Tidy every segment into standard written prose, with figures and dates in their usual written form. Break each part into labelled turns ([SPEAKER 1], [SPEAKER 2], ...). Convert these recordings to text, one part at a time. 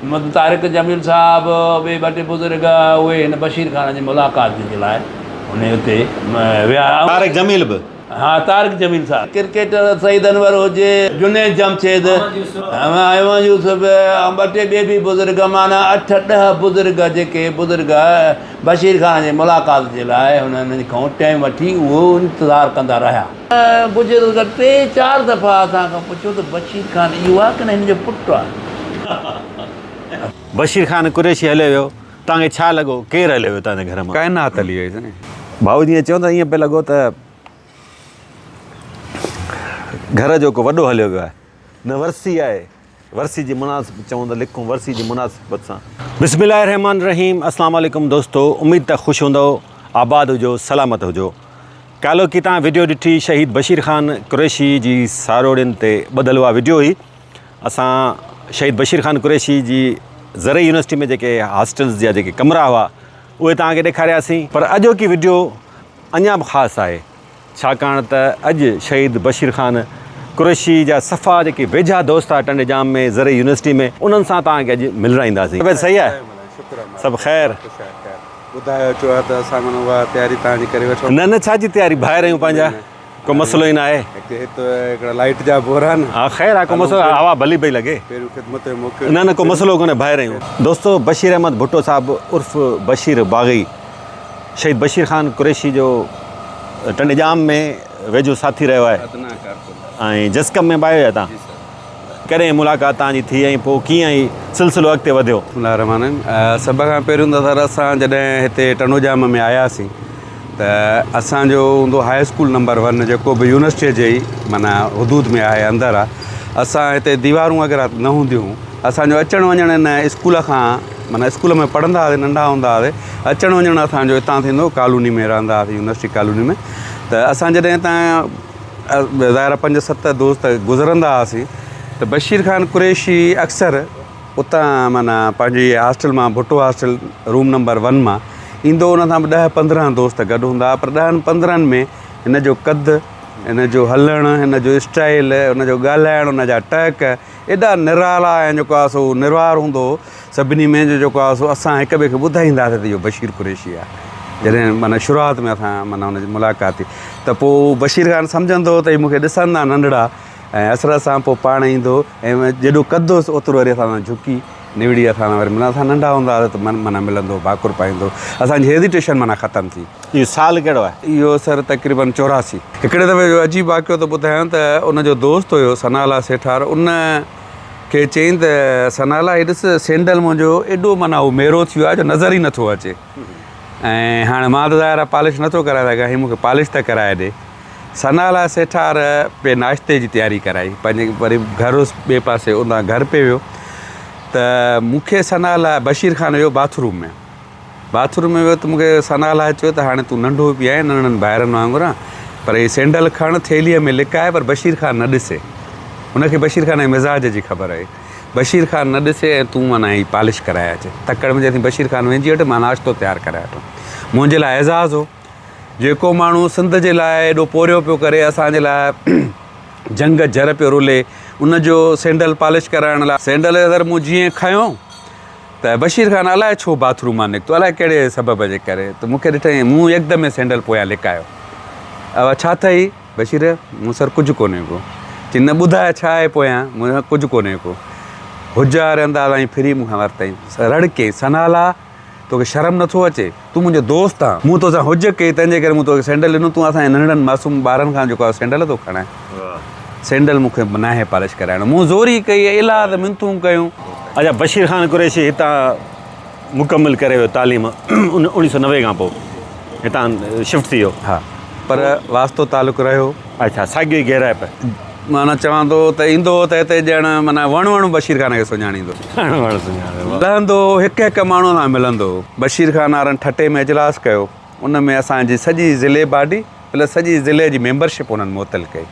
[SPEAKER 1] مطلب طارق جميل صاحب ٻئي ٻه ٽي بزرگ اهي هن بشير خان جي ملاقات جي لاء ان اتي ويا.
[SPEAKER 2] طارق جميل به.
[SPEAKER 1] ها طارق جميل صاحب. ڪرڪيٽر سعيد انور هجي، جنيد جمشيد، ايوان يوسف ۽ ٻه ٽي ٻئي به بزرگ معنيٰ اٺ ڏهه بزرگ جيڪي بزرگ بشير خان جي ملاقات جي لاء هنن کان ٽائيم وٺي اهو انتظار ڪندا رهيا. بزرگ ٽي چار دفعا اسان کان پڇيو ته بشير خان اهو آهي ڪي نه هن جو پٽ آهي.
[SPEAKER 2] بشير خان قريشي هليو ويو توهان کي ڇا لڳو ڪير هليو ويو توهان جي گهر مان؟
[SPEAKER 3] ڪائنات هلي وئي سائين.
[SPEAKER 2] ڀائو جيئن چيو ته ائين پئي لڳو ته گهر جو ڪو وڏو هليو ويو آهي. نه ورسي آهي ورسي جي مناسب چون ته لکون ورسي جي مناسبت سان. بسم الله الرحمن الرحيم اسلام عليڪم دوستو اميد ته خوش هوندؤ آباد هجو سلامت هجو ڪالهوڪي تان وڊيو ڏٺي شهيد بشير خان قريشي جي ساروڙين تي ٻڌل اها وڊيو هئي اسان شهيد بشير خان قريشي جي زرعي يونيورسٽي ۾ جيڪي هاسٽلز جا جيڪي ڪمرا هئا اهي توهان کي ڏيکارياسين پر اڄوڪي وڊيو اڃا به خاص آهي ڇاڪاڻ ته اڄ شهيد بشير خان قريشي جا صفا جيڪي ويجها دوست آهي ٽنڊي ڄام ۾ زرعي يونيورسٽي ۾ انهن سان توهان کي اڄ ملرائينداسين. طبيعت صحيح آهي؟ سڀ خير؟
[SPEAKER 3] ٻڌايو اچو ها ته اسان معنيٰ اها تياري توهان جي ڪري وٺون.
[SPEAKER 2] نه نه ڇا جي تياري ڀائر آهيون پنهنجا ڪو مسئلو ئي ناهي.
[SPEAKER 3] هڪ هت هڪڙا لائيٽ جا بحران.
[SPEAKER 2] ها خير آهي ڪو مسئلو هوا ڀلي پئي لڳي.
[SPEAKER 3] پهريون خدمت جو موقعو.
[SPEAKER 2] نه نه ڪو مسئلو ڪونهي ڀائر آهيون. دوستو بشير احمد ڀٽو صاحب عرف بشير باغي شهيد بشير خان قريشي جو ٽنڊي ڄام ۾ ويجهو ساٿي رهيو آهي ۽ جسقم ۾ به آيو آهي تان ڪڏهن ملاقات تان جي ٿي ۽ پوء ڪيئن هي سلسلو اڳتي وڌيو؟
[SPEAKER 3] بسم الله الرحمٰن الرحيم سڀ کان پهريون ته سر اسان جڏهن هتي ٽنڊو ڄام ۾ آياسين ته اسان جو هوندو هاء اسڪول نمبر ون جيڪو به يونيورسٽيء جي ئي معنيٰ حدود ۾ آهي اندر آهي اسان هتي ديوارون وغيره نه هونديون هيون اسان جو اچڻ وڃڻ ان اسڪول کان معنيٰ اسڪول ۾ پڙهندا هئاسين ننڍا هوندا هئاسين اچڻ وڃڻ اسان جو هتان ٿيندو هو ڪالوني ۾ رهندا هئاسين يونيورسٽي ڪالوني ۾ ته اسان جڏهن هتان ظاهر آهي پنج ست دوست گذرندا هئاسين ته بشير خان قريشي اڪثر اتان معنيٰ پنهنجي هاسٽل مان Bhutto hostel room number one مان ايندو ان سان به ڏهه 15 دوست گڏ هوندا هئا پر ڏهن 15 ۾ هن جو قد هن جو هلڻ هن جو اسٽائل هن جو ڳالهائڻ هن جا ٽهڪ ايڏا نرالا ۽ جيڪو آهي سو نروار هوندو هو سڀني ۾ جو جيڪو آهي سو اسان هڪ ٻئي کي ٻڌائيندا هئاسين ته اهو بشير قريشي آهي جڏهن معنيٰ شروعات ۾ اسان معنيٰ هن جي ملاقات ٿي ته پوء بشير خان سمجهندو هو ته هي مون کي ڏسندا ننڍڙا ۽ حسرت سان پوء پاڻ ايندو هو ۽ جيڏو قد هوس اوترو وري اسان سان جهڪي نوڙي اسان سان وري ملندو اسان ننڍا هوندا هئاسين ته معنيٰ ملندو هو ڀاڪر پائيندو هو اسان جي هيزيٽيشن معنيٰ ختم ٿي.
[SPEAKER 2] اهو سال ڪهڙو آهي؟
[SPEAKER 3] اهو سر تقريبن 84. هڪڙي دفعي جو عجيب واقعو ٿو ٻڌايان ته ان جو دوست هيو ثناء الله سيٺار ان کي چيائين ته ثناء الله هي ڏس سينڊل منهنجو ايڏو معنيٰ هو ميرو ٿي ويو آهي جو نظر ئي نٿو اچي ۽ هاڻي مان ته ظاهر آهي پالش نٿو ڪرائي سگهان هي مون کي پالش ته ڪرائي ڏي. ثناء الله سيٺار پئي ناشتي جي تياري ڪرائي پنهنجي وري گهر هوس ٻئي پاسي اتان گهر پئي ويو ته مون کي ثناء الله بشير خان ويو باٿ روم ۾ باٿ روم ۾ ويو ته مون کي ثناء الله چيو ته هاڻي تون ننڍو به آهين ننڍڙن ڀائرن وانگر آن پر هي سينڊل کڻ ٿيلهيء ۾ لڪائي پر بشير خان نه ڏسي هن کي بشير خان جي مزاج جي خبر هئي بشير خان نه ڏسي ۽ تون معنيٰ هي پالش ڪرائي اچ تڪڙ ۾ جيسين بشير خان وينجي وٺ مان ناشتو تيار ڪرائي وٺان منهنجي لاء اعزاز هو جيڪو ماڻهو سنڌ جي لاء ايڏو پورهيو پيو ڪري اسان جي لاء جنگ جر پيو رولي ان جو سينڊل پالش ڪرائڻ لاء سينڊل سر مون جيئن کنيو ته بشير خان الائي ڇو باٿ روم مان نڪتو الائي ڪهڙي سبب جي ڪري ته مون کي ڏٺائين مون يڪدم ئي سينڊل پويان لڪايو اوا ڇا اٿئي بشير مون سر ڪجهه ڪونهي ڪو چي نه ٻڌاء ڇا آهي پويان مون چيو ڪجهه ڪونهي ڪو هجار انداز ۽ ڦري مون کان ورتائين رڙ ڪيائين ثناء توکي شرم نٿو اچي تون منهنجو دوست آن مون توسان حج ڪئي تنهن جي ڪري مون توکي سينڊل ڏنو تون اسان جي ننڍڙن معصوم ٻارن کان جيڪو آهي سينڊل ٿو کڻائين سينڊل مون کي ناهي پالش ڪرائڻو مون زوري ڪئي الاهه ته منٿون ڪيون.
[SPEAKER 2] اچا بشير خان قريشي هتان مڪمل ڪري ويو تعليم 1990 کان پوء هتان شفٽ ٿي ويو.
[SPEAKER 3] ها پر واسطو تعلق رهيو.
[SPEAKER 2] اچا ساڳيو ئي گهرائپ.
[SPEAKER 3] معنيٰ چوان ٿو ته ايندو هو ته هتي ڄڻ معنيٰ وڻ وڻ بشير خان کي سڃاڻيندو.
[SPEAKER 2] وڻ وڻ سڃاڻيندو.
[SPEAKER 3] لهندو هو هڪ هڪ ماڻهوء سان ملندو هو. بشير خان وارن ٺٽي ۾ اجلاس ڪيو ان ۾ اسان جي سڄي ضلعي باڊي پلس سڄي ضلعي جي ميمبرشپ انهن معطل ڪئي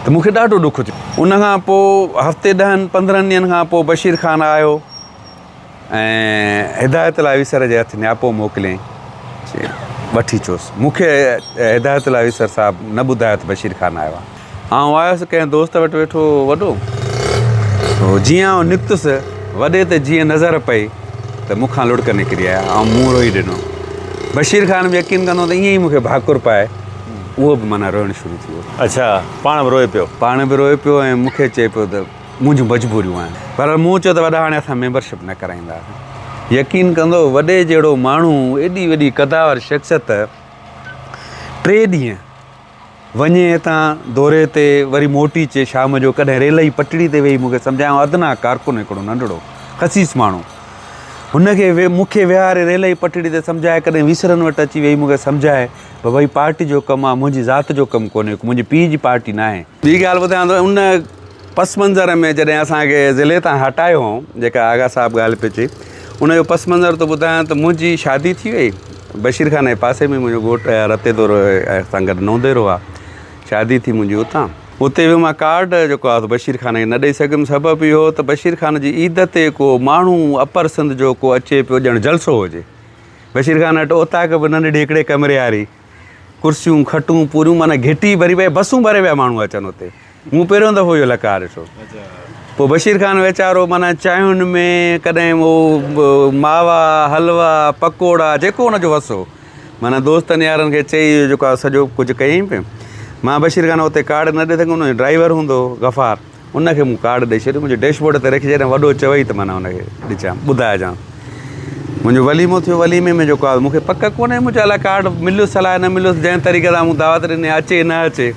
[SPEAKER 3] ته مون کي ڏاڍو ڏک ٿيو. ان کان پوء هفتي ڏهن 15 ڏينهن کان پوء بشير خان آيو. ۽ هدايت الله ويسر جي هٿ نياپو موڪليائين چي وٺي اچوس. مون کي هدايت الله ويسر صاحب نه ٻڌايو ته بشير خان آيو آهي. آئون آيس ڪنهن دوست وٽ ويٺو هو وڏو سو جيئن آئون نڪتس وڏي تي جيئن نظر پئي ته مون کان لڙڪ نڪري آيا ۽ مون روئي ڏنو. بشير خان به يقين ڪندو ته ائين ئي مون کي ڀاڪر پائي اهو به معنيٰ روئڻ شروع ٿي ويو.
[SPEAKER 2] اڇا پاڻ به روئي پيو.
[SPEAKER 3] پاڻ به روئي پيو ۽ مون کي چئي پيو ته منهنجون مجبوريون آهن. پر مون چيو ته وڏا هاڻي اسان ميمبرشپ نه ڪرائينداسين. يقين ڪندو وڏي جهڙو ماڻهو ايڏي وڏي قداور شخصيت ٽي ڏينهن وڃي هتان دوري تي وري موٽي اچي شام جو ڪڏهن ريل جي پٽڙي تي ويهي مون کي سمجهايائون ادنيٰ ڪارڪن هڪڙو ننڍڙو خسيس ماڻهو هن کي مون کي ويهاري ريل جي پٽڙي تي سمجهائي ڪڏهن ويسرن وٽ اچي ويهي مون کي سمجهائي بابا هي پارٽي جو ڪم آهي منهنجي ذات جو ڪم ڪونهي منهنجي پيء جي پارٽي ناهي. ٻي ڳالهه ٻڌايان ٿو ان پس منظر ۾ جڏهن اسان کي ضلعي تان هٽايو هئائون جيڪا آغا صاحب ڳالهه پئي چئي ان جو پس منظر ٿو ٻڌايان ته منهنجي شادي ٿي وئي بشير خان جي پاسي ۾ منهنجو ڳوٺ رتي دورو سان گڏ نوديرو آ شادي ٿي منهنجي اتان اتي ويم مان ڪارڊ جيڪو آ بشير خان کي نه ڏئي سگهيم سبب اهو ته بشير خان جي عيد تي ڪو ماڻهو اپر سنڌ جو ڪو اچي پيو ڄڻ جلسو هجي بشير خان وٽ اوطاق به ننڍڙي هڪڙي ڪمري واري ڪرسيون کٽون پوريون معنيٰ گهٽي ڀري پئي بسون ڀري پيا ماڻهو اچن اتي مون پهريون دفعو اهو لقاء ڏٺو. پوء بشير خان ويچارو معنيٰ چانهين ۾ ڪڏهن اهو ماوا، حلوا، پڪوڙا جيڪو ان جو وس هو معنيٰ دوستن يارن کي چئي اهو جيڪو آهي سڄو ڪجهه ڪيائين پئي. مان بشير خان اتي ڪارڊ نه ڏئي سگهيم ان جو ڊرائيور هوندو هو غفار ان کي مون ڪارڊ ڏئي ڇڏيو منهنجي ڊيش بورڊ تي رکي جڏهن وڏو چوئي ته معنيٰ ان کي ڏجان ٻڌائجان. منهنجو وليمو ٿيو وليمي ۾ جيڪو آهي مون کي پڪ ڪونهي مون چيو الائي ڪارڊ مليس الائي نه مليس جنهن طريقي سان مون دعوت ڏني اچي نه اچي.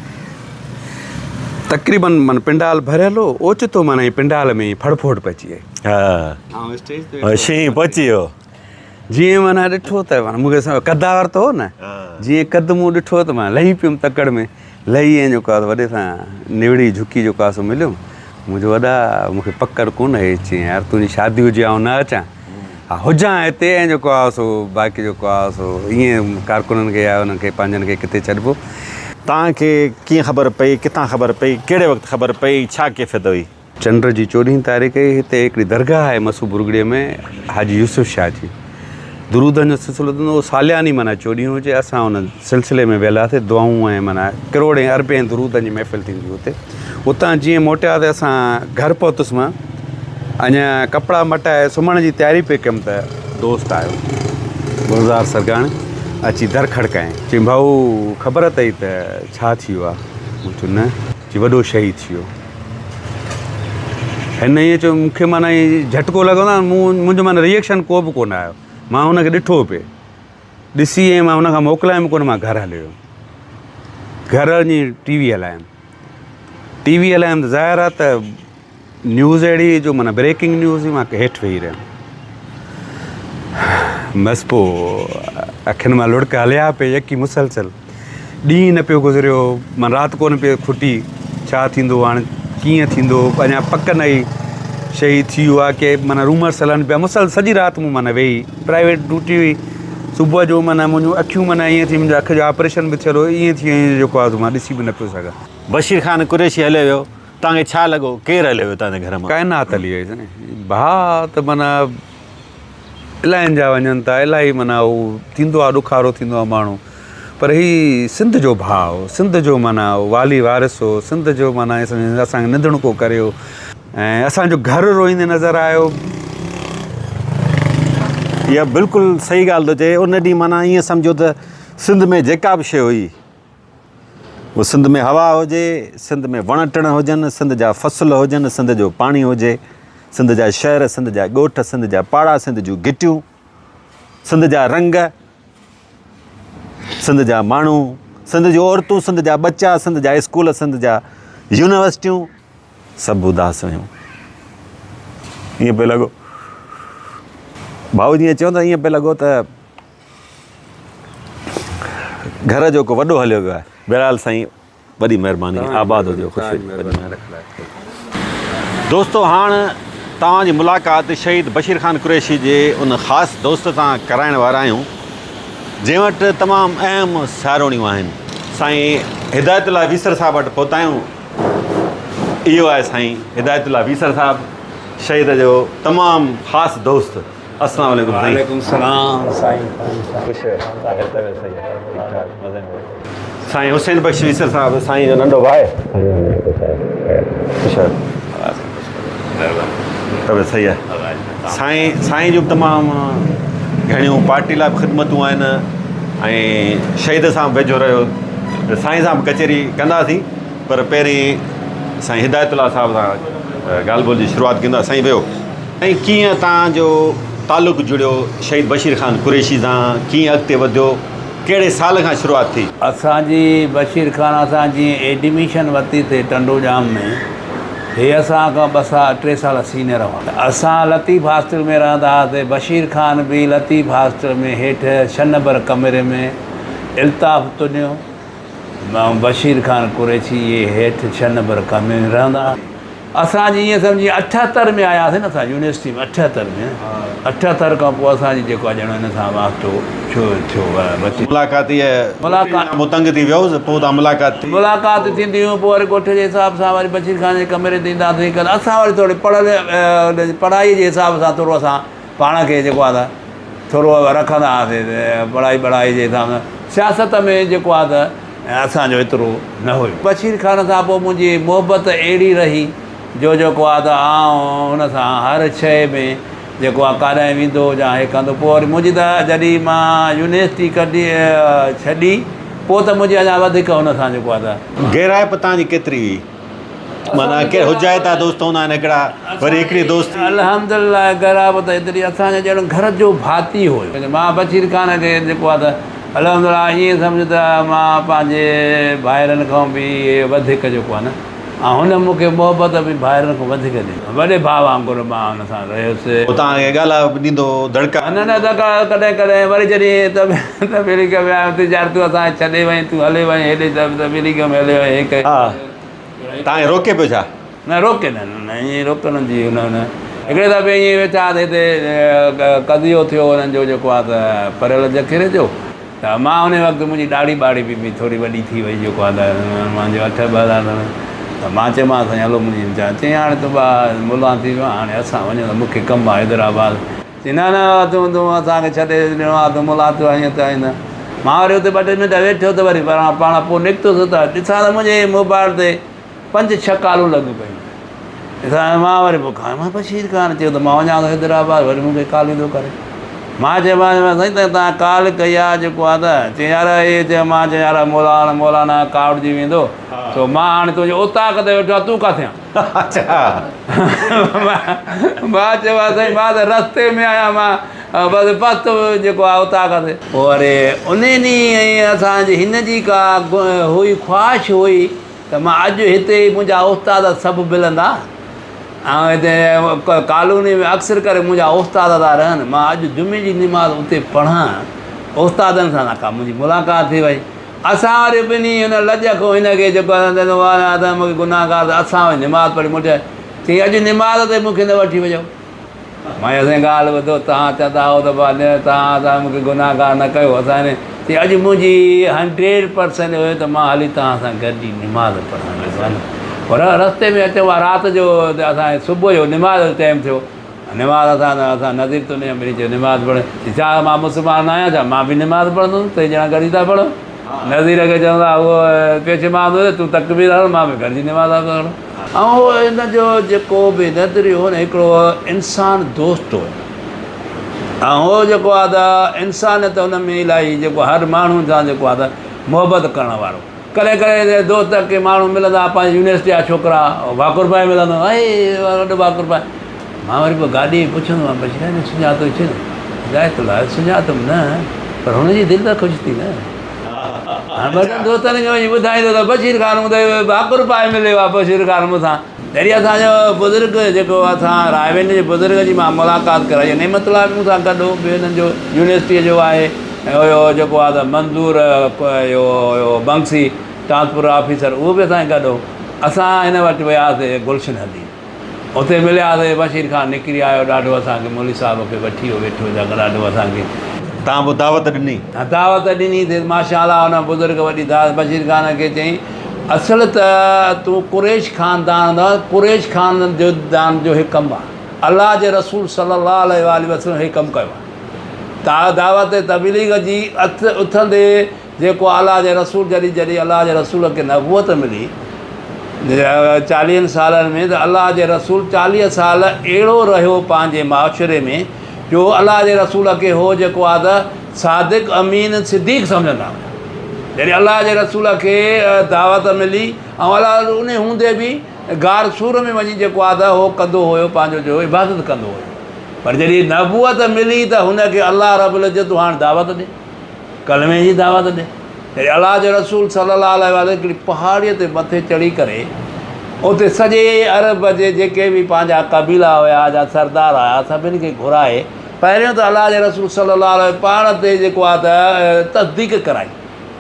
[SPEAKER 3] تقريبن من پنڊال ڀريل هو اوچتو معنيٰ ائين پنڊال ۾ ائين ڦڙڦوٽ پئجي وئي.
[SPEAKER 2] ها شينهن پهچي ويو.
[SPEAKER 3] جيئن معنيٰ ڏٺو ته معنيٰ مون کي قداور ته هو نه جيئن قد مون ڏٺو ته مان لهي پيم تڪڙ ۾ لهي ائين جيڪو آهي وڏي سان نوڙي جهڪي جيڪو آهي سو مليم مون چيو وڏا مون کي پڪڙ ڪونه هئي چيائين يار تنهنجي شادي هجي آئون نه اچان ها هجان هتي ۽ جيڪو آهي سو باقي جيڪو آهي سو ائين ڪارڪنن کي يا انهن کي پنهنجن کي ڪٿي ڇڏبو.
[SPEAKER 2] توهان کي ڪيئن خبر پئي، ڪٿان خبر پئي، ڪهڙي وقت خبر پئي، ڇا ڪيفيت هئي؟
[SPEAKER 3] چنڊ جي چوڏهين تاريخ هئي، هتي هڪڙي درگاهه آهي مسو برگڙيء ۾ حاجي يوسف شاهه جي درودن جو سلسلو ٿيندو هو، سالياني معنيٰ چوڏهين هجي، اسان ان سلسلي ۾ ويل هئاسين، دعائون ۽ معنيٰ ڪروڙين اربين درودن جي محفل ٿيندي هئي اتي. اتان جيئن موٽيا ته اسان گهر پهتس مان اڃا ڪپڙا مٽائي سمهڻ جي تياري پئي ڪيم ته دوست آيو گلزار سرگاڻي اچي در کڙڪايائين چيائين ڀائو خبر اٿئي ته ڇا ٿي ويو آهي مون چيو نه چي وڏو شهيد ٿي ويو هن ائين چيو مون کي معنيٰ ائين جهٽڪو لڳو نه مون منهنجو معنيٰ ريئڪشن ڪو به ڪونه آيو مان هن کي ڏٺو پئي ڏسي ۽ مان هن کان موڪلايم ڪونه مان گهر هليو ويم گهر وڃي ٽي وي هلايم ٽي وي هلايم ته ظاهر آهي ته نيوز اهڙي جو معنيٰ بريڪنگ نيوز هئي مان هيٺ ويهي رهيم بس پوء اکين مان لڙڪ هليا پئي يڪي مسلسل ڏينهن نه پيو گذريو معنيٰ رات ڪونه پئي کٽي ڇا ٿيندو هاڻ ڪيئن ٿيندو اڃا پڪ نه هئي شهيد ٿي ويو آهي ڪي معنيٰ رومرس هلن پيا مسلسل سڄي رات مون معنيٰ ويهي پرائيويٽ ڊيوٽي هئي صبح جو معنيٰ منهنجون اکيون معنيٰ ائين ٿي منهنجو اک جو آپريشن به ٿيل هو ائين ٿي ويون جيڪو آهي مان ڏسي به نه پيو سگهان.
[SPEAKER 2] بشير خان قريشي هليو ويو توهان کي ڇا لڳو ڪير هليو ويو توهان جي گهر مان؟
[SPEAKER 3] ڪائنات هلي وئي سائين ڀاء ته معنيٰ الاهين جا وڃن ٿا الاهي معنيٰ هو ٿيندو آهي ڏکارو ٿيندو آهي ماڻهو پر هي سنڌ جو ڀاء هو سنڌ جو معنيٰ والي وارث هو سنڌ جو معنيٰ اسان کي نڌڻڪو ڪريو ۽ اسان جو گهر روئيندي نظر آيو.
[SPEAKER 2] اها بلڪل صحيح ڳالهه ٿو چئي ان ڏينهن معنيٰ ائين سمجهو ته سنڌ ۾ جيڪا به شيء هئي اهو سنڌ ۾ هوا هجي سنڌ ۾ وڻ ٽڻ هجن سنڌ جا فصل هجن سنڌ جو پاڻي هجي سنڌ جا شهر سنڌ جا ڳوٺ سنڌ جا پاڙا سنڌ جون گهٽيون سنڌ جا رنگ سنڌ جا ماڻهو سنڌ جون عورتون سنڌ جا ٻچا سنڌ جا اسڪول سنڌ جا يونيورسٽيون سڀ اداس هيون. ائين پئي لڳو ڀائو جيئن چيو ته ائين پئي لڳو ته گهر جو ڪو وڏو هليو ويو آهي. بهرحال سائين وڏي مهرباني آباد هجو خوش هجو. دوستو هاڻ توهان جي ملاقات شهيد بشير خان قريشي جي ان خاص دوست سان ڪرائڻ وارا آهيون جنهن وٽ تمام اهم ساروڻيون آهن. سائين هدايت الله ويسر صاحب وٽ پهتا آهيون. اهو آهي سائين هدايت الله ويسر صاحب شهيد جو تمام خاص دوست. السلام عليڪم سائين.
[SPEAKER 1] وعليڪم السلام سائين.
[SPEAKER 2] خوش ٺيڪ ٺاڪ مزي ۾. سائين حسين بخش ويسر صاحب سائين جو ننڍو ڀاء. خوش طبيعت صحيح آهي. سائين سائين جون به تمام گهڻيون پارٽي لاء به خدمتون آهن ۽ شهيد سان به ويجهو رهيو ته سائين سان به ڪچهري ڪنداسين پر پهرين سائين هدايت الله صاحب سان ڳالهه ٻولهه جي شروعات ڪندا سائين ويو سائين ڪيئن تان جو تعلق جڙيو شهيد بشير خان قريشي سان ڪيئن اڳتي وڌيو ڪهڙي سال کان شروعات ٿي؟
[SPEAKER 1] اسان جي بشير خان اسان جيئن ايڊميشن ورتي ٿي ٽنڊو ڄام ۾ هي اسان کان ٻه سال ٽي سال سينئر هئا ته اسان لطيف هاسٽل ۾ رهندا هئاسي بشير خان به لطيف هاسٽل ۾ هيٺ ڇهه نمبر ڪمري ۾ الطاف تنيو ۽ بشير خان قريشي اهي هيٺ ڇهه نمبر ڪمري ۾ رهندا هئا. اسان جي ائين سمجهي 78 ۾ آياسين نه اسان يونيورسٽي ۾ 78 ۾ 78 کان پوء اسان جي جيڪو آهي ڄڻ هن سان واسطو ڇو ٿيو بچي
[SPEAKER 2] ملاقات هيء
[SPEAKER 1] ملاقات
[SPEAKER 2] مون تنگ ٿي ويو هوس پوء تان ملاقات ٿي.
[SPEAKER 1] ملاقات ٿيندي هيون پوء وري ڳوٺ جي حساب سان وري بشير خان جي ڪمري تي اينداسين ڪن اسان وري ٿوري پڙهيل پڙهائي جي حساب سان ٿورو اسان پاڻ کي جيڪو آهي ته ٿورو رکندا هئاسين پڙهائي بڙهائي جي حساب سان سياست ۾ جيڪو آهي ته اسان جو ايترو نه هيو. بشير خان سان پوء منهنجي محبت اهڙي رهي جو جيڪو آهي ته آئون هن سان هر شيء ۾ جيڪو آهي ڪاڏانهن ويندو هجان هي ڪندو پوء وري منهنجي ته جڏهن مان يونيورسٽي ڪڍي ڇڏي پوء ته منهنجي اڃا وڌيڪ هن سان جيڪو آهي ته.
[SPEAKER 2] گهرائپ توهان جي ڪيتري هئي؟ معنيٰ ڪي حجائتا دوست هوندا آهن هڪڙا وري هڪڙي دوستي.
[SPEAKER 1] الحمدلله گهرائپ ته ايتري اسان جو ڄڻ گهر جو ڀاتي هيو. مان بشير خان کي جيڪو آهي ته الحمدلله ائين سمجهه ته مان پنهنجي ڀائرن کان به وڌيڪ جيڪو آهي نه ۽ هن مون کي محبت به ڀائرن کان وڌيڪ ڏني. وڏي ڀاء وانگر مان هن سان رهيس.
[SPEAKER 2] هو توهان کي ڳالهه به ڏيندو هو، دڙڪا.
[SPEAKER 1] نه نه دڙڪا ڪڏهن ڪڏهن وري جڏهن تبليغ ۾ آيم ته يار تون اسان کي ڇڏي وئين تون هلي وئين هيڏي تبليغ ۾ هلي وئين هي ڪري.
[SPEAKER 2] ها توهان کي روڪي پيو ڇا؟
[SPEAKER 1] نه روڪي نه نه ائين روڪڻ جي نه نه هڪڙي دفعي ائين ويٺا هئاسين هتي قضيو ٿيو انهن جو جيڪو آهي ته پريل ذخيري جو ته مان ان وقت منهنجي ڏاڙهي ٻاڙهي به به ٿوري وڏي ٿي وئي جيڪو آهي ته منهنجو اٺ ٻه هزار ته مان چيومانس سائين هلو منهنجي چا چيائين هاڻي تون با ملان ٿي ويو هاڻي اسان وڃون ته مون کي ڪم آهي حيدرآباد چي نه نه تون تون اسان کي ڇڏي ڏنو آهي تون ملان ٿيو آهين ائين ٿيو آهين مان وري اتي ٻه ٽي منٽ ويٺو ته وري پاڻ پوء نڪتس ته ڏسان ته منهنجي موبائل تي پنج ڇهه ڪالون لڳيون پيون ڏسان مان وري پوء کان مان بشير خان چيو ته مان وڃان ٿو حيدرآباد وري مون کي ڪال ايندو ڪري مان چيومانس سائين ته تان ڪال ڪئي آ جيڪو آ ته چي يار اي چيو مان چيو يار مولانا مولانا ڪاوڙجي ويندو سو مان هاڻي تنهنجي اوطاق تي ويٺو آهيان تون ڪاٿي آن
[SPEAKER 2] اچھا
[SPEAKER 1] مان چيومانس سائين مان ته رستي ۾ آهيان مان بس پست جيڪو آ اوطاق تي پوء وري ان ڏينهن ۽ اسان جي هن جي ڪا هئي خواهش هئي ته مان اڄ هتي ئي منهنجا استاد سڀ ملندا ۽ هتي ڪالوني ۾ اڪثر ڪري منهنجا استاد ٿا رهن مان اڄ جمعي جي نماز اتي پڙهان استادن سان ڪا منهنجي ملاقات ٿي وئي اسان وري ٻنهي هن لڄ کان هن کي جيڪو مون کي گناهگار اسان وري نماز پڙهي موٽيا چيائين اڄ نماز تي مون کي نه وٺي وڃو مان چيو سائين ڳالهه ٻڌو توهان چوندا هئو ته بابا توهان اسان مون کي گناهگار نه ڪيو اسان هن چي اڄ منهنجي هنڊريڊ پرسنٽ هيو ته مان هلي توهان سان گڏجي نماز پڙهڻ ويس هن پر رستي ۾ اچون ها رات جو اسان صبح جو نماز جو ٽائيم ٿيو نماز اسان اسان نظير تو ني مڙي چيو نماز پڙهه چي ڇا مان مسلمان نه آهيان ڇا مان به نماز پڙهندس ٽي ڄڻا گڏجي ٿا پڙهون نظير کي چوندا هو پيش امام هوندو تون تڪبير هڻ مان به گڏجي نماز پڙهندس ۽ ان جو جيڪو به نظريو هو نه هڪڙو انسان دوست هو ۽ هو جيڪو آهي ته انسانيت ان ۾ الاهي جيڪو هر ماڻهو سان جيڪو آهي ته محبت ڪرڻ وارو ڪڏهن ڪڏهن دوست ڪي ماڻهو ملندا پنهنجي يونيورسٽي جا ڇوڪرا ڀاڪر پائي ملندو اي وڏو ڀاڪر پائي مان وري پوء گاڏي ۾ پڇندو آهيان بشير هن سڃاتو ڇو نه هدايت الله سڃاتم نه پر هن جي دل ته خوش ٿي نه هاڻ ٻڌن دوستن کي وڃي ٻڌائيندو ته بشير خان مون ته ڀاڪر پائي مليو آهي بشير خان مون سان. جڏهن اسان جو بزرگ جيڪو اسان رائيونڊ جي بزرگ جي مان ملاقات ڪرائي نعمت الله به مون سان گڏ هو ٻيو هنن جو يونيورسٽيء جو آهي ۽ هيو جيڪو آهي ته منظور اهو هيو بنگسي ٽرانسپورٽ آفيسر اهو به اسان سان گڏ هو اسان هن وٽ وياسي گلشن حديد اتي ملياسين، بشير خان نڪري آيو، ڏاڍو اسان کي مولوي صاحب کي وٺي ويو ويٺو جا ڏاڍو اسان کي.
[SPEAKER 2] تان به دعوت ڏني.
[SPEAKER 1] ها دعوت ڏني ٿي ماشاء الله ان بزرگ وڏي دعوت بشير خان کي چيائين اصل ته تون قريش خاندان دا قريش خاندان جو هي ڪم آ الله جي رسول صلي الله عليه واله وسلم هي ڪم ڪيو آ تا دعوت تبليغ جي اٿندي جيڪو الله جي رسول جڏهن جڏهن الله جي رسول کي نبوت ملي چاليهن سالن ۾ ته الله جي رسول 40 سال اهڙو رهيو پنهنجي معاشري ۾ جو الله جي رسول کي هو جيڪو آهي ته صادق امين صديق سمجهندا هيا. جڏهن الله جي رسول کي دعوت ملي ۽ الله ان هوندي به غار ثور ۾ وڃي جيڪو آهي ته هو ڪندو هيو پنهنجو جو عبادت ڪندو هيو پر جڏهن نبوت ملي ته هن کي الله رب العزت تون هاڻ دعوت ڏي ڪلمي جي دعوت ڏي. جڏهن الله جو رسول صلي الله عليه واٰله هڪڙي پهاڙيء تي مٿي چڙهي ڪري اتي سڄي عرب جي جيڪي به پنهنجا قبيلا هيا جا سردار هيا سڀني کي گهرائي پهريون ته الله جي رسول صلي الله عليه پاڻ تي جيڪو آهي ته تصديق ڪرائي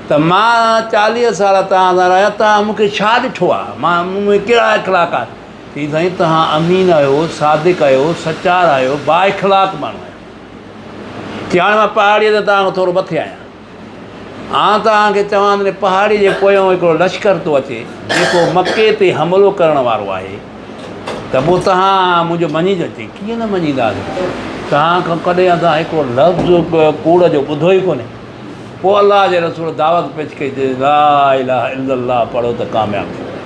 [SPEAKER 1] ته مان 40 سال توهان سان رهيا توهان مون کي ڇا ڏٺو آهي مان مون ۾ ڪهڙا اخلاق آهن؟ چيائين سائين توهان امين آهيو صادق آهيو سچار آهيو بااخلاق ماڻهو آهيو. چي هاڻي مان پهاڙيء تي توهان کان ٿورو مٿي آهيان. آء توهان کي چوان ته پهاڙيء جي پويان هڪڙو لشڪر ٿو اچي، جيڪو مڪي تي حملو ڪرڻ وارو آهي، ته پوء توهان منهنجو مڃيندؤ؟ چي ڪيئن نه مڃينداسين، توهان کان ڪڏهن اسان هڪڙو لفظ ڪوڙ جو ٻڌو ئي ڪونهي. پوء الله جي رسول دعوت پيش ڪئي ته لا اله الا الله پڙهو ته ڪامياب ٿي وڃو.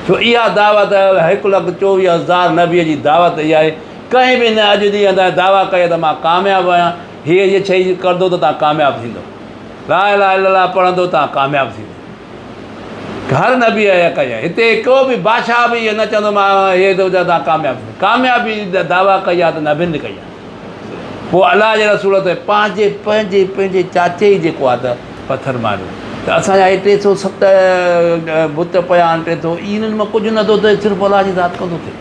[SPEAKER 1] ڇو اها دعوت 1,24,000 نبيء جي دعوت اها آهي، ڪنهن به نه اڄ ڏينهن تائين دعويٰ ڪئي ته مان ڪامياب آهيان، هيء هيء شيء ڪندو ته توهان ڪامياب ٿيندؤ. لا اله الا الله پڙهندو توهان ڪامياب ٿيندؤ. هر نبيء اها ڪئي آهي. هتي ڪو به بادشاهه به اهو نه چوندو مان هيء ٿو چوان توهان ڪامياب ٿيندؤ. ڪاميابي جي دعويٰ ڪئي آهي ته نبين ڪئي آهي. پوء الله جي رسول ته پنهنجي پنهنجي پنهنجي چاچي ئي جيڪو آهي ته پٿر ماريو ته اسان جا هي 307 بت پيا آهن 300 انهن مان ڪجهه نٿو ٿئي صرف الله جي ذات کان ٿو ٿئي.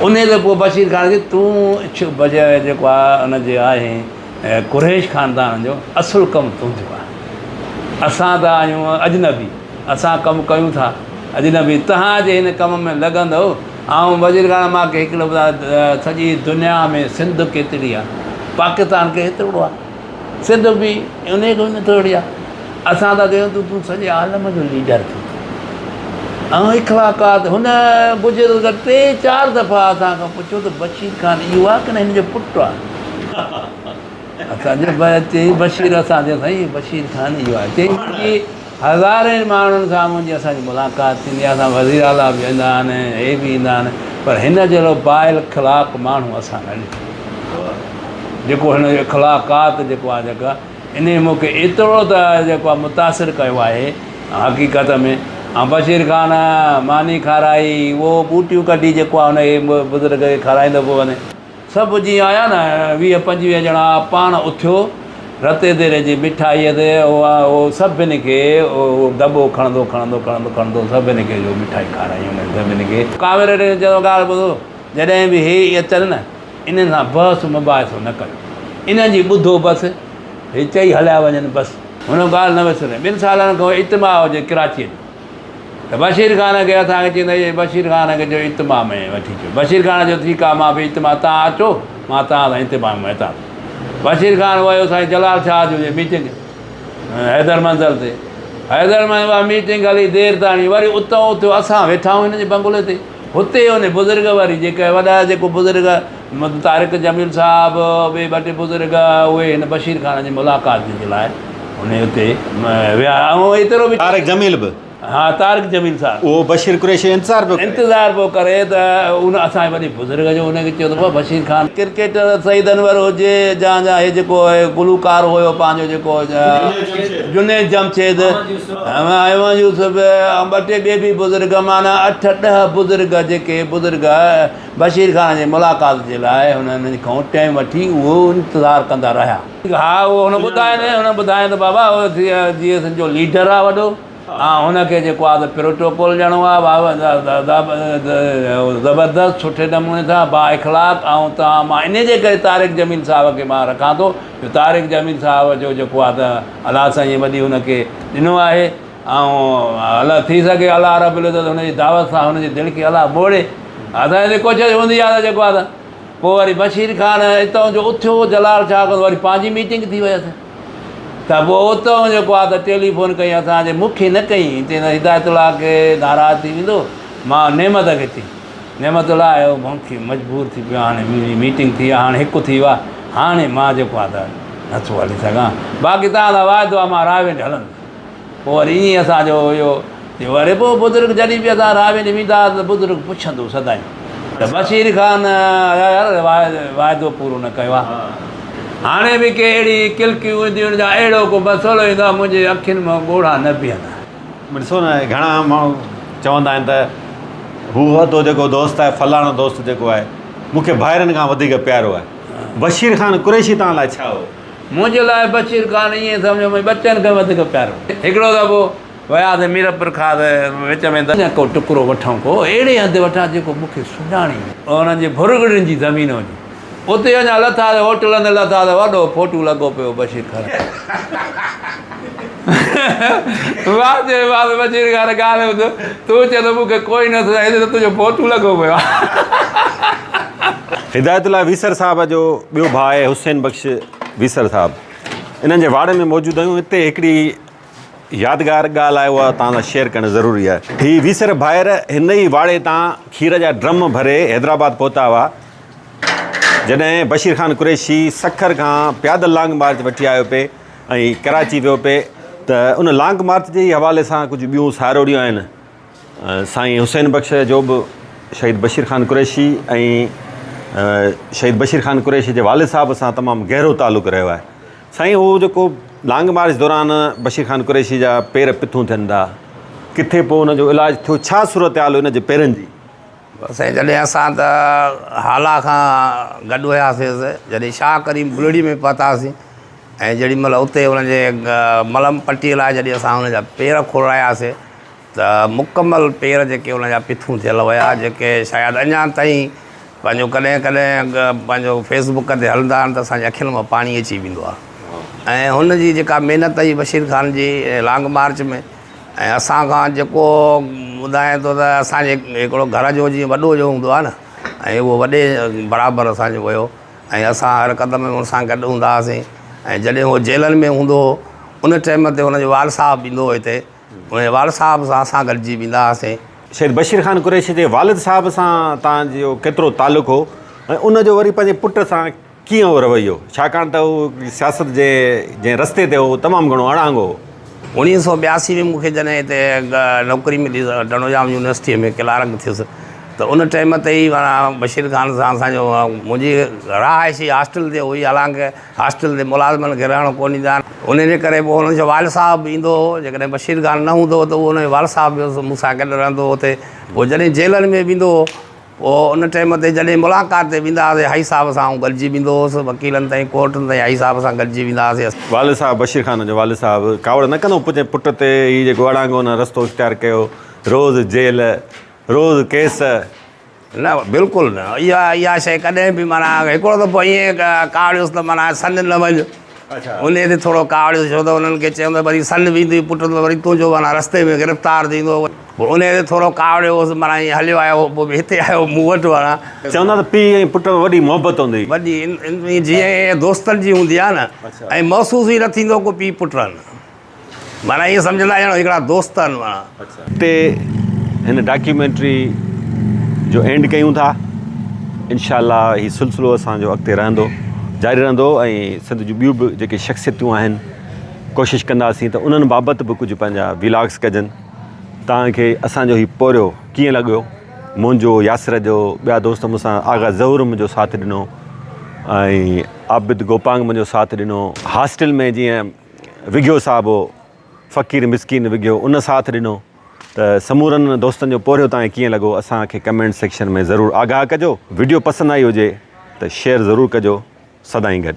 [SPEAKER 1] انهيء تي پوء بشير خان چيو، تون جيڪو آهي ان جي آهين قريش خاندان جو اصل ڪم تنهنجو آهي. اسان ته آهيون اجنبي، اسان ڪم ڪيون ٿا اجنبي توهان جي هن ڪم ۾ لڳندؤ. آئون وزير خان مان کي هڪڙو ٻڌاء سڄي دنيا ۾ سنڌ ڪيتري آهي، پاڪستان کي هيترو آهي. سنڌ به انهيء کان به ٿورڙي آهي. اسان ٿا چئون ته تون سڄي عالم جو ليڊر ٿي. ۽ اخلاقات هن بزرگ ٽي چار دفعا اسان کان پڇيو ته بشير خان اهو آهي ڪي نه هن جو پٽ آهي؟ اسان چيو چيائين بشير اسان چيو سائين بشير خان اهو آهي. چيائين منهنجي هزارين ماڻهن سان منهنجي اسان جي ملاقات ٿيندي آهي اسان وزير اعليٰ به ايندا آهن هي به ايندا آهن پر هن جهڙو بااخلاق ماڻهو اسان نه ڏٺو. جيڪو هن جو اخلاقات جيڪو آهي جيڪا انهي مون کي ايترو ته جيڪو آهي متاثر ڪيو آهي حقيقت ۾ ۽ بشير خان ماني کارائي اهو ٻوٽيون ڪڍي جيڪو آهي ان کي بزرگ کي کارائيندو پيو وڃي. سڀ جيئن آيا نه 20 25 ڄڻا پاڻ اٿيو رتي ديري جي مٺائيء تي اهو سڀني کي اهو دٻو کڻندو کڻندو کڻندو کڻندو سڀني کي جو مٺائي کارائي انهن سڀني کي. ڪامريڊ چيو ڳالهه ٻڌو جڏهن به هي اچن نه انهن سان بحث مباحثو نه ڪريو. انهن جي ٻڌو بس، هي چئي هليا وڃن بس. هن ڳالهه نه وسري. ٻن سالن کان اجتماع هجي ڪراچيء جو ته بشير خان کي اسان کي چئيندا هئي بشير خان کي چئو اجتماع ۾ وٺي اچو. بشير خان چيو ٺيڪ آهي مان به اجتماع توهان اچو مان توهان سان اجتماع ۾ اچان ٿو. بشير خان ويو سائين جلال شاهه جو جي ميٽنگ حيدر منزل تي. حيدر منزل اها ميٽنگ هلي دير تاڻي وري اتان اٿيو اسان ويٺا آهيون هن جي بنگلي تي. هتي ان بزرگ وري جيڪي وڏا جيڪو بزرگ طارق جميل صاحب ٻئي ٻه ٽي بزرگ اهي هن بشير خان جي ملاقات جي لاء ان اتي ويا ۽ ايترو به
[SPEAKER 2] طارق جميل به
[SPEAKER 1] ها طارق جميل صاحب
[SPEAKER 2] اهو بشير قريشي انتظار پيو ڪري.
[SPEAKER 1] انتظار پيو ڪري ته ان اسان جي وڏي بزرگ جو ان کي چيو ته بابا بشير خان ڪرڪيٽر سعيد انور هجي جا جا هي جيڪو گلوڪار هيو پنهنجو جيڪو جنيد جمشيد احمد يوسف ۽ ٻه ٽي ٻئي به بزرگ معنيٰ اٺ ڏهه بزرگ جيڪي بزرگ بشير خان جي ملاقات جي لاء هنن کان ٽائيم وٺي اهو انتظار ڪندا رهيا. ها اهو هن ٻڌايو نه هن ٻڌايو ته بابا اهو جي ايس جو ليڊر آهي وڏو ۽ هن کي جيڪو آهي ته پروٽوڪول ڏيڻو آهي زبردست سٺي نموني سان با اخلاق ۽ توهان مان انهي جي ڪري طارق جميل صاحب کي مان رکان ٿو جو طارق جميل صاحب جو جيڪو آهي ته الله سائين وڏي هن کي ڏنو آهي ۽ الله ٿي سگهي الله رب العزت هن جي دعوت سان هن جي دل کي الله موڙي. اسان جي ڪوشش هوندي آهي ته جيڪو آهي ته پوء وري بشير خان اتان جو اٿيو جلال شاهه کان وري پنهنجي ميٽنگ ٿي ويس ته پوء اتان جيڪو آهي ته ٽيليفون ڪئي اسان جي مون کي نه ڪئي چئي ته هدايت الله کي ناراض ٿي ويندو مان نعمت کي چئي نعمت الله آيو مون کي مجبور ٿي پيو هاڻي منهنجي ميٽنگ ٿي آهي هاڻي هڪ ٿي ويو آهي هاڻي مان جيڪو آهي ته نٿو هلي سگهان باقي توهان سان واعدو آهي مان رائيونڊ هلندس. پوء وري ائين اسان جو اهو وري پوء بزرگ جڏهن به اسان راوين ويندا هئاسين ته بزرگ پڇندو سدائين ته بشير خان يار واعدو پورو نه ڪيو آهي. هاڻي به ڪي اهڙي ڪلڪيون اينديون آهن يا اهڙو ڪو مسئلو ايندو آهي منهنجي اکين مان ڳوڙها نه بيهندا آهن.
[SPEAKER 2] ڏسو نه گهڻا ماڻهو چوندا آهن ته هو ادو جيڪو دوست آهي فلاڻو دوست جيڪو آهي مون کي ڀائرن کان وڌيڪ پيارو آهي. بشير خان قريشي توهان لاء ڇا هو؟
[SPEAKER 1] منهنجي لاء بشير خان ائين سمجهو منهنجي ٻچن کان وڌيڪ پيارو. هڪڙو دفعو وياسين ميرپور خاص وچ ۾ ته ڪو ٽڪرو وٺون ڪو اهڙي هنڌ وٺان جيڪو مون کي سڃاڻي. انهن جي ڀرڳڙين جي زمين هجي. اتي اڃا لٿاسين هوٽلن تي لٿاسين وڏو فوٽو لڳو پيو بشير خان واهه چيومانس بشير خان ڳالهه ٻڌ تون چئين ٿو مون کي ڪوئي نه سڃاڻي هتي ته تنهنجو فوٽو لڳو پيو آهي.
[SPEAKER 2] هدايت الله ويسر صاحب جو ٻيو ڀاء آهي حسين بخش ويسر صاحب انهن جي واڙي ۾ موجود آهيون هتي هڪڙي يادگار ڳالهه آهي اها توهان سان شيئر ڪرڻ ضروري آهي. هي ويسر ڀائر هن ئي واڙي تان کير جا ڊرم ڀري حيدرآباد پهتا هئا. جڏهن بشير خان قريشي سکر کان پيادل لانگ مارچ وٺي آيو پئي ۽ ڪراچي ويو پئي ته ان لانگ مارچ جي ئي حوالي سان ڪجهه ٻيون ساروڙيون آهن. سائين حسين بخش جو به شهيد بشير خان قريشي ۽ شهيد بشير خان قريشي جي والد صاحب سان تمام گهرو تعلق رهيو آهي. سائين هو جيڪو لانگ مارچ دوران بشير خان قريشي جا پير پٿون ٿين ٿا ڪٿي پوء ان جو علاج ٿيو ڇا صورتحال هئي ان جي پيرن جي؟
[SPEAKER 4] سائين جڏهن اسان ته هالا کان گڏ هياسيس جڏهن شاهه ڪريم بلڙي ۾ پهتاسين ۽ جيڏي مهل اتي ان جي ملم پٽي لاء جڏهن اسان ان جا پير کوڙاياسي ته مڪمل پير جيڪي ان جا پٿون ٿيل هيا جيڪي شايد اڃا تائين پنهنجو ڪڏهن ڪڏهن پنهنجو فيس بڪ تي هلندا آهن ته اسان جي اکين مان پاڻي اچي ويندو آهي ۽ هن جي جيڪا محنت هئي بشير خان جي لانگ مارچ ۾ ۽ اسان کان جيڪو ٻڌائي ٿو ته اسانجي هڪڙو گهر جو جيئن وڏو جو هوندو آهي نه ۽ اهو وڏي برابر اسانجو هيو ۽ اسان هر قدم ۾ ان سان گڏ هوندا هئاسين ۽ جڏهن هو جيلن ۾ هوندو هو ان ٽائيم تي هن جو والد صاحب ايندو هو هتي انهيء والد صاحب سان اسان گڏجي ويندا هئاسين.
[SPEAKER 2] شهيد بشير خان قريشي جي والد صاحب سان توهان جو ڪيترو تعلق هو ۽ ان جو وري پنهنجي پٽ سان ڪيئن هو رويو ڇاڪاڻ ته هو سياست جي جنهن رستي تي هو اهو تمام گهڻو اڻانگو هو.
[SPEAKER 4] 1982 ۾ مون کي جڏهن هتي نوڪري ملي ٽنڊوڄام يونيورسٽيء ۾ ڪلارڪ ٿيس ته ان ٽائيم تي ئي معنيٰ بشير خان سان اسان جو منهنجي رهائشي هاسٽل تي هئي حالانڪه هاسٽل تي ملازمن کي رهڻ ڪونه ڏيندا آهن. انهيء جي ڪري پوء هن جو والد صاحب به ايندو هو. جيڪڏهن بشير خان نه هوندو هو ته اهو هن جو والد صاحب به مون سان گڏ رهندو هو اتي. پوء جڏهن جيلن ۾ ويندو هو، پوء ان ٽائيم تي جڏهن ملاقات تي ويندا هئاسين، حاجي صاحب سان آئون گڏجي ويندو هوس. وڪيلن تائين، ڪورٽن تائين حاجي صاحب سان گڏجي ويندا هئاسين.
[SPEAKER 2] والد صاحب بشير خان جو والد صاحب ڪاوڙ نه ڪندو هو پنهنجي پٽ تي هي جيڪو اڙانگو هن رستو اختيار ڪيو، روز جيل، روز ڪيس.
[SPEAKER 4] نه بلڪل نه اها اها شيء ڪڏهن به معنيٰ هڪڙو دفعو ائين ڪاوڙيس ته معنيٰ سن نه وڃ انهي تي ٿورو ڪاوڙيس ڇو ته انهن کي چيم ته وري سن ويندي پٽ ته وري تنهنجو معنيٰ رستي ۾ گرفتار ٿيندو پوء انهي تي ٿورو ڪاوڙيو هوس معنيٰ ائين هليو آيو پوء به هتي آيو مون وٽ معنيٰ.
[SPEAKER 2] چوندا ته پيء ۽ پٽ ۾ وڏي محبت هوندي هئي.
[SPEAKER 4] وڏي جيئن دوستن جي هوندي آهي نه ۽ محسوس ئي نه ٿيندو ڪو پيء پٽ آهن. معنيٰ ائين سمجهندا ڄڻ هڪڙا دوست آهن معنيٰ.
[SPEAKER 2] هتي هن ڊاڪيومينٽري جو اينڊ ڪيون ٿا انشاء الله هي سلسلو اسان جو اڳتي رهندو جاري رهندو ۽ سنڌ جون ٻيون به جيڪي شخصيتون آهن ڪوشش ڪنداسين ته انهن بابت به ڪجهه پنهنجا ولاگس ڪجن توهان کي اسان جو هي پورهيو ڪيئن لڳيو منهنجو ياسر جو ٻيا دوست مون سان آغا ظهور منهنجو ساٿ ڏنو ۽ عابد گوپانگ منهنجو ساٿ ڏنو هاسٽل ۾ جيئن وگهيو صاحب هو فقير مسڪين وگهيو ان ساٿ ڏنو ته سمورن دوستن جو پورهيو تان ڪيئن لڳو اسان کي ڪمينٽ سيڪشن ۾ ضرور آگاهه ڪجو وڊيو پسند آئي هجي ته شيئر ضرور ڪجو سدائين گڏ.